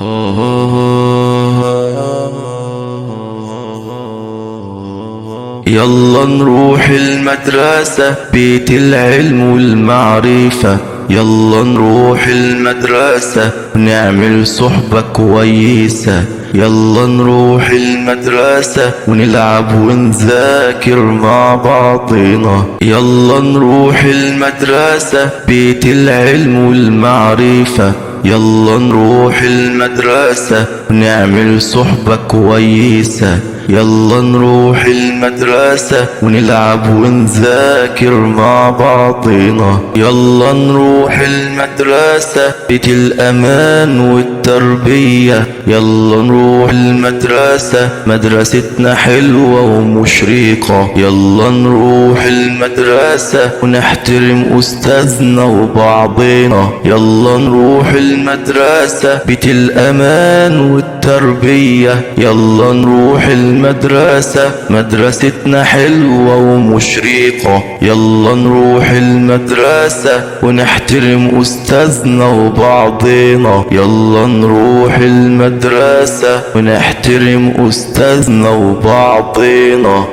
يلا نروح المدرسة، بيت العلم والمعرفة. يلا نروح المدرسة ونعمل صحبة كويسة. يلا نروح المدرسة ونلعب ونذاكر مع بعضنا. يلا نروح المدرسة، بيت العلم والمعرفة. يلا نروح المدرسة ونعمل صحبة كويسة. يلا نروح المدرسة ونلعب ونذاكر مع بعضنا. يلا نروح المدرسة، بيت الأمان والتربية. يلا نروح المدرسة، مدرستنا حلوة ومشرقة. يلا نروح المدرسة ونحترم أستاذنا وبعضنا. يلا نروح المدرسة، بيت الأمان والتربية. يلا نروح المدرسة، مدرستنا حلوة ومشرقة. يلا نروح المدرسة ونحترم أستاذنا وبعضنا. يلا نروح المدرسة ونحترم أستاذنا وبعضنا.